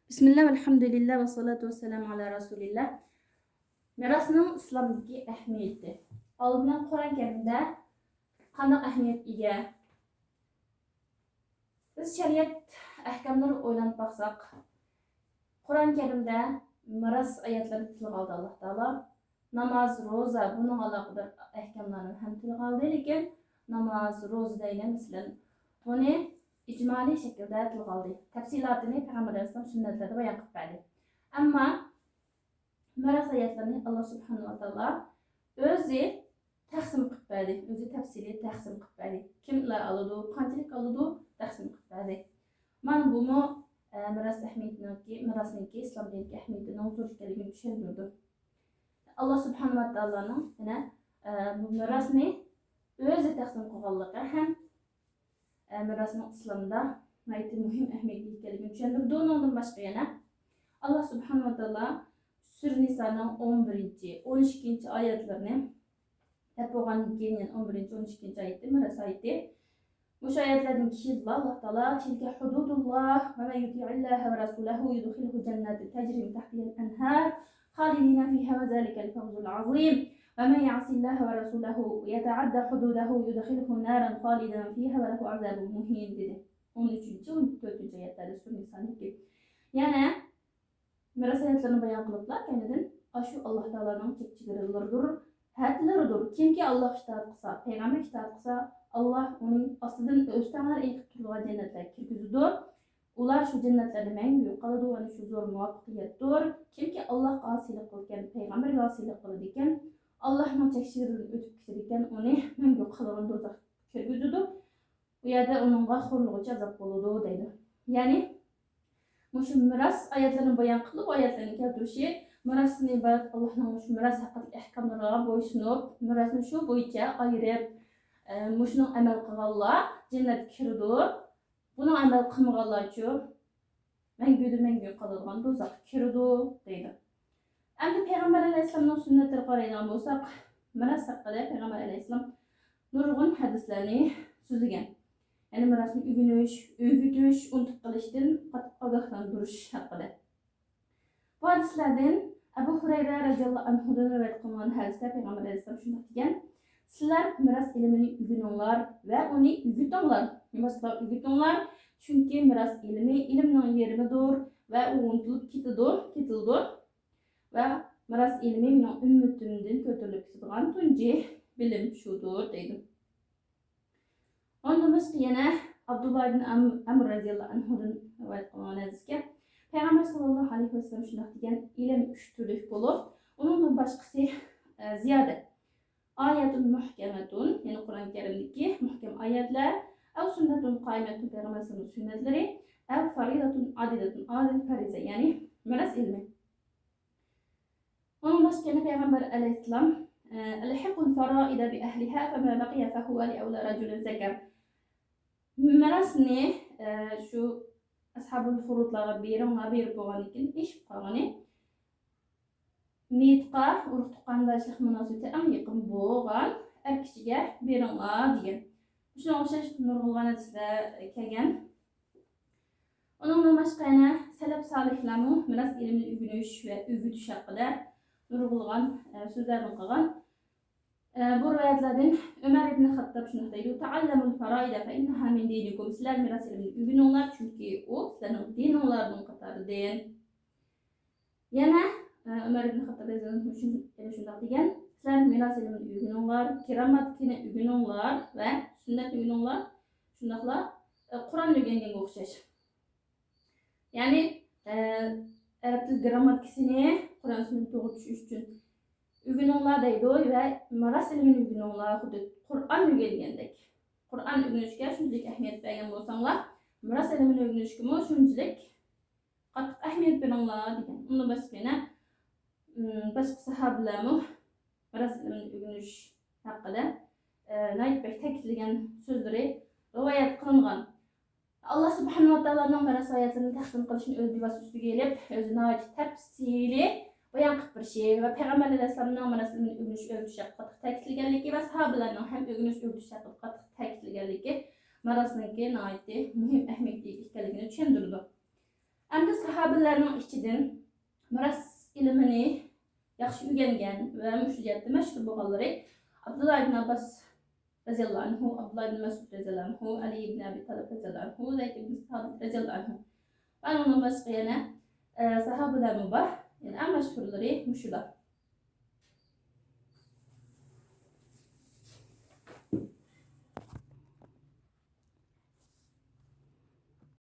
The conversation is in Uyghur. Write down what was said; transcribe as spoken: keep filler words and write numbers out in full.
بىسمىللا، ۋەلھەمدۇلىللا، ۋەسسالاتۇ ۋەسسالامۇ ئالا رەسۇلىللا. مىراسنىڭ ئىسلامدىكى ئەھمىيىتى. ئالدىن قۇرئان كەرىمدە قانداق ئەھمىيەتكە ئىگە؟ بىز شەرىئەت ئەھكاملىرىغا ئويلىنىپ باقساق، قۇرئان كەرىمدە مىراس ئايەتلىرىنى تىلغا ئالدى ئاللاھ تائالا. ناماز، روزا، بۇنىڭغا ئالاقىدار ئەھكاملارنى ھەم تىلغا ئالدى، لېكىن ناماز، روزا دەيلى، مەسىلەن، بۇنى ئىجمالىي شەكىلدە تىلغا ئالدى. تەپسىلاتىنى پەيغەمبەر ئەلەيھىسسالام سۈننەتلىرىدە بايان قىلىپ بەردى. ئەمما مىراس ئايەتلىرىنى ئاللاھ سۇبھانەھۇ ۋە تائالا ئۆزى تەقسىم قىلىپ بەردى. ئۆزى تەپسىلىي تەقسىم قىلىپ بەردى. كىملەر ئالىدۇ، قانچىلىك ئالىدۇ، تەقسىم قىلىپ بەردى. مانا بۇمۇ، ئە، مىراس ئەھمىيىتىنىڭكى، مىراسنىڭكى ئىسلام دىنىدىكى ئەھمىيىتىنىڭ زور ئىكەنلىكىنى چۈشەندۈرىدۇ. ئاللاھ سۇبھانەھۇ ۋە تائالانىڭ يەنە، ئە، بۇ مىراسنى ئۆزى تەقسىم قىلغانلىقى ھەم ئە، مىراسنىڭ ئىسلامدا ناھايىتى مۇھىم ئەھمىيەتكە ئىگە ئىكەنلىكىنى چۈشەندۈرىدۇ. ئۇنىڭدىن باشقا يەنە ئاللاھ سۇبھانەھۇ ۋە تائالا سۈرە نىسانىڭ ئون بىرىنچى، ئون ئىككىنچى ئايەتلىرىنى دەپ بولغاندىن كېيىن، يەنە ئون بىرىنچى، ئون ئىككىنچى ئايەتتە، مىراس ئايىتى، مۇشۇ ئايەتلەردىن كېيىنلا ئاللاھ تائالا: تلك حدود الله ومن يطع الله ورسوله يدخله جنات تجري من تحتها الأنهار خالدين فيها وذلك الفوز العظيم. ومن يعص الله ورسوله ويتعد حدوده يدخله نارا خالدا فيها وله عذاب مهين، دېدى. ئون ئۈچىنچى، ئون تۆتىنچى ئايەتلەردە سۈرە نىسادىكى. يەنە مىراس ئايەتلىرىنى بايان قىلىپلا، كەينىدىن ئاشۇ ئاللاھ تائالانىڭ چەك چېگرىلىرىدۇر، ھەدلىرىدۇر. كىمكى ئاللاھقا ئىتائەت قىلسا، پەيغەمبەرگە ئىتائەت قىلسا، ئاللاھ ئۇنى ئاستىدىن ئۆستەڭلەر ئېقىپ تۇرىدىغان جەننەتلەرگە كىرگۈزىدۇ. ئۇلار شۇ جەننەتلەردە مەڭگۈ قالىدۇ، ئەنە شۇ زور مۇۋەپپەقىيەتتۇر. كىمكى ئاللاھقا ئاسىيلىق قىلىدىكەن، پەيغەمبەرگە ئاسىيلىق قىلىدىكەن، ئاللاھنىڭ چەك چېگرىدىن ئۆتۈپ كېتىدىكەن، ئۇنى مەڭگۈ قالىدىغان دوزاخقا كىرگۈزىدۇ. ئۇ يەردە ئۇنىڭغا خورلىغۇچە ئازاب بولىدۇ، دەيدۇ. يەنى، مۇشۇ مىراس ئايەتلىرىنى بايان قىلىپ، ئايەتلەرنى كەلتۈرۈشى، مىراستىن ئىبارەت ئاللاھنىڭ مۇشۇ مىراس ھەققىدىكى ئەھكاملىرىغا بويسۇنۇپ، مىراسنى شۇ بويىچە ئايرىپ، ئە، مۇشۇنىڭ ئەمەل قىلغانلار جەننەتكە كىرىدۇ. بۇنىڭ ئەمەل قىلمىغانلارچۇ؟ مەڭگۈدىن مەڭگۈگە قالىدىغان دوزاخقا كىرىدۇ، دەيدۇ. ئەمدى پەيغەمبەر ئەلەيھىسسالامنىڭ سۈننەتلىرىگە قارايدىغان بولساق، مىراس ھەققىدە پەيغەمبەر ئەلەيھىسسالام نۇرغۇن ھەدىسلەرنى سۆزلىگەن. يەنى مىراسنى ئۆگىنىش، ئۆگىتىش، ئۇنتۇپ قېلىشتىن قاتتىق ئاگاھلاندۇرۇش ھەققىدە. بۇ ھەدىسلەردىن ئەبۇ ھۇرەيرە رەزىياللاھۇ ئەنھۇدىن رىۋايەت قىلىنغان ھەدىستە پەيغەمبەر ئەلەيھىسسالام شۇنداق دېگەن: سىلەر مىراس ئىلمىنى ئۆگىنىڭلار ۋە ئۇنى ئۆگىتىڭلار. نېمىشقا ئۆگىتىڭلار؟ چۈنكى مىراس ئىلمى ئىلىمنىڭ يېرىمىدۇر ۋە ئۇ ئۇنتۇلۇپ كېتىدۇ، كېتىلىدۇ. ۋە مىراس ئىلمى مېنىڭ ئۈممىتىمدىن كۆتۈرۈلۈپ كېتىدىغان تۇنجى بىلىم شۇدۇر، دەيدۇ. ئۇندىن باشقا يەنە ئابدۇللا ئىبن ئەم-، ئەمر رەزىياللاھۇ ئەنھۇدىن رىۋايەت قىلىنغان ھەدىسكە، پەيغەمبەر ساللاللاھۇ ئەلەيھى ۋەسەللەم شۇنداق دېگەن: ئىلىم ئۈچ تۈرلۈك بولۇپ، ئۇنىڭدىن باشقىسى، ئە، زىيادە. ئايەتۇن مۇھكەمەتۇن، يەنى قۇرئان كەرىمدىكى مۇھكەم ئايەتلەر، ئەۋ سۈننەتۇن قائىمەتۇن، پەيغەمبەر سەللەللاھۇ ئەلەيھى ۋەسەللەم سۈننەتلىرى، ئەۋ فەرىزەتۇن ئادىلەتۇن، ئادىل پەرىزە، يەنى مىراس ئىلمى. ئۇنىڭ باشقا يەنە پەيغەمبەر ئەلەيھىسسالام، ئە، ئەلھىقۇل فارائىدە بىئەھلىھا فەما بەقىيە فەھۇۋە لىئەۋلە رەجۇلىن زەكەر. مىراسنى، ئە، شۇ ئەسھابۇل فۇرۇدلارغا بېرىڭلار، بېرىپ بولغاندىن كېيىن ئېشىپ قالغىنى مېيىتقا ئۇرۇق تۇغقانداشلىق مۇناسىۋىتى ئەڭ يېقىن بولغان ئەر كىشىگە بېرىڭلار دېگەن. شۇنىڭغا ئوخشاش نۇرغۇنلىغان ھەدىسلەر كەلگەن. ئۇنىڭدىن باشقا يەنە سەلەپ سالىھلارمۇ مىراس ئىلمىنى ئۆگىنىش ۋە ئۆگىتىش ھەققىدە نۇرغۇنلىغان، ئە، سۆزلەرنى قىلغان. ئە، بۇ رىۋايەتلەردىن ئۆمەر ئىبنى خەتتاب شۇنداق دەيدۇ: تعلموا الفرائض فإنها من دينكم. سىلەر مىراس ئىلمىنى ئۆگىنىڭلار، چۈنكى ئۇ سىلەرنىڭ دىنىڭلاردىن قاتارىدىن. يەنە، ئە، ئۆمەر ئىبنى خەتتاب رەزىياللاھۇ ئەنھۇ شۇن-، يەنە شۇنداق دېگەن: سىلەر مىراس ئىلمىنى ئۆگىنىڭلار، گىرامماتىكىنى ئۆگىنىڭلار ۋە سۈننەتنى ئۆگىنىڭلار. شۇنداقلا، ئە، قۇرئاننى ئۆگەنگەنگە ئوخشاش. يەنى، ئە، ئەرەب تىل گىرامماتىكىسىنى قۇرئان سۈننەت توغرا چۈشىنىش ئۈچۈن ئۆگىنىڭلار دەيدۇ ۋە مىراس ئىلمىنى ئۆگىنىڭلار، خۇددى قۇرئان ئۆگەنگەندەك. قۇرئان ئۆگىنىشكە شۇنچىلىك ئەھمىيەت بەرگەن بولساڭلار، مىراس ئىلمىنى ئۆگىنىشكىمۇ شۇنچىلىك قاتتىق ئەھمىيەت بېرىڭلار دېگەن. ئۇندىن باشقا يەنە، ئىم، باشقا ساھابىلەرمۇ مىراس ئىلمىنى ئۆگىنىش ھەققىدە، ئە، ناھايىتى بەك تەكىتلىگەن سۆزلىرى، رىۋايەت قىلىنغان. ئاللا سۇبھانەھۇ ۋە تائالانىڭ مىراس ئايەتلىرىنى تەقسىم قىلىشنى ئۆز بىۋاسىتە ئۈستىگە ئېلىپ، ئۆزى ناھايىتى تەپسىلىي بايان قىلىپ بېرىشى ۋە پەيغەمبەر ئەلەيھىسسالامنىڭ مىراس ئىلمىنى ئۆگىنىش، ئۆگىتىش ھەققىدە قاتتىق تەكىتلىگەنلىكى ۋە ساھابىلەرنىڭ ھەم ئۆگىنىش، ئۆگىتىش ھەققىدە قاتتىق تەكىتلىگەنلىكى مىراسنىڭكى ناھايىتى مۇھىم ئەھمىيەتكە ئىگە ئىكەنلىكىنى چۈشەندۈرىدۇ. ئەمدى ساھابىلەرنىڭ ئىچىدىن مىراس ئىلمىنى ياخشى ئۆگەنگەن ۋە مۇشۇ جەھەتتە مەشھۇر بولغانلىرى ئابدۇللا ئىبن ئابباس رەزىياللاھۇ ئەنھۇ، ئابدۇللا ئىبن مەسئۇد رەزىياللاھۇ ئەنھۇ، ئەلى ئىبن ئەبى تالىب رەزىياللاھۇ ئەنھۇ، زەيد ئىبن سابىت رەزىياللاھۇ ئەنھۇ. ئۇنىڭدىن باشقا يەنە، ئە، ساھابىلەرمۇ بار. يەنى ئەڭ مەشھۇرلىرى مۇشۇلار.